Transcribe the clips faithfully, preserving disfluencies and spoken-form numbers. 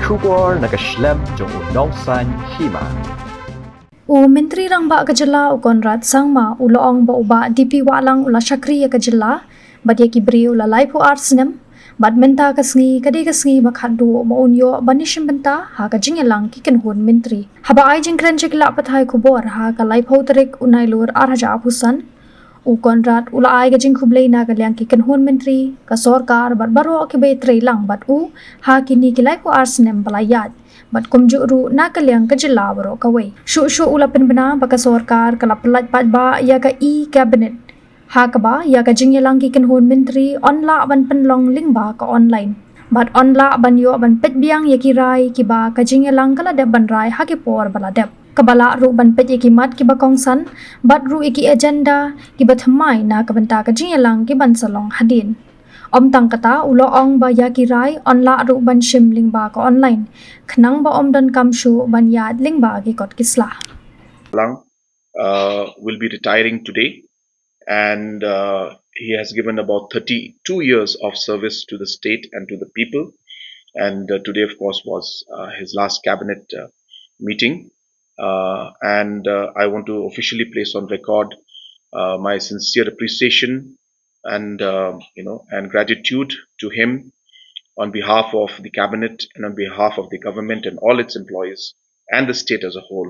Khubor na ka shlem jong u Nongsaiñ Hima. U Myntri Rangbah ka jylla u Conrad Sangma u la ong ba u Bah D P Wahlang u la shakri ïa ka jylla bad ïa ki briew la laiphew ar snem, bad mynta ka sngi ka dei ka sngi ba khatduh ba un ïoh ban ïashim bynta ha ka jingïalang ki kynhun myntri. Haba ai jingkren sha ki lad pathai khubor ha ka laiphew tarik u Nailur ar hajar arphew san, u Conrad u la ai ka jingkhublei na ka liang ki kynhun myntri, ka sorkar bad baroh kiba ïatrei lang bad u ha kine ki laiphew ar snem ba la ïaid, bad kumjuh ruh na ka liang ka jylla baroh kawei. Shuh shuh u la pynbna ba ka sorkar ka la pyllait paidbah ïa ka e-cabinet, ha kaba ïa ka jingïalang ki kynhun myntri yn lah ban pynlong lyngba ka online, bad yn lah ban ïoh ban peit biang ïa ki rai kiba ka jingïalang ka la dep ban rai ha ki por ba la dep, kaba lah ruh ban peit ïa ki mat kiba kongsan bad ruh ïa ki agenda kiba thymmai na ka bynta ka jingïalang ki ban sa long hadien. Ym tang kata, u la ong ba ïa ki rai yn lah ruh ban shim lyngba ka online, khnang ba ym donkam shuh ban ïaid lyngba ki kot ki sla. Lang, uh, will be retiring today, and uh, he has given about thirty-two years of service to the state and to the people. And uh, today, of course, was uh, his last cabinet uh, meeting. Uh, and uh, I want to officially place on record uh, my sincere appreciation and uh, you know and gratitude to him on behalf of the cabinet and on behalf of the government and all its employees and the state as a whole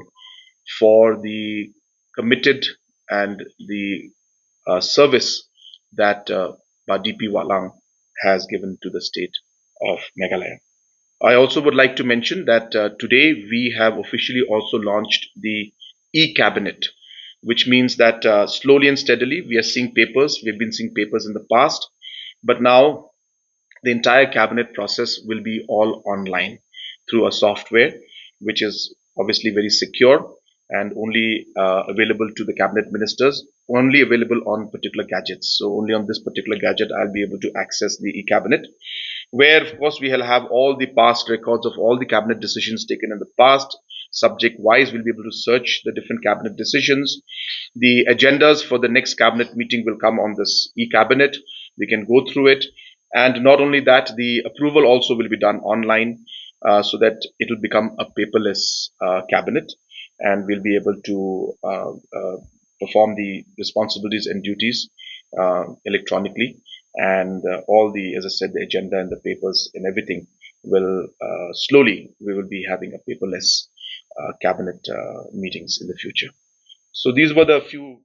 for the committed and the uh, service that uh, Bah D P Wahlang has given to the state of Meghalaya. I also would like to mention that uh, today we have officially also launched the e-cabinet, which means that uh, slowly and steadily we are seeing papers. We've been seeing papers in the past, but now the entire cabinet process will be all online through a software which is obviously very secure and only uh, available to the cabinet ministers, only available on particular gadgets. So only on this particular gadget I'll be able to access the e-cabinet, where of course we'll have all the past records of all the cabinet decisions taken in the past. Subject wise, we'll be able to search the different cabinet decisions. The agendas for the next cabinet meeting will come on this e-cabinet. We can go through it. And not only that, the approval also will be done online uh, so that it will become a paperless uh, cabinet, and we'll be able to uh, uh, perform the responsibilities and duties uh, electronically. And uh, all the, as I said, the agenda and the papers and everything will uh, slowly, we will be having a paperless uh, cabinet uh, meetings in the future. So these were the few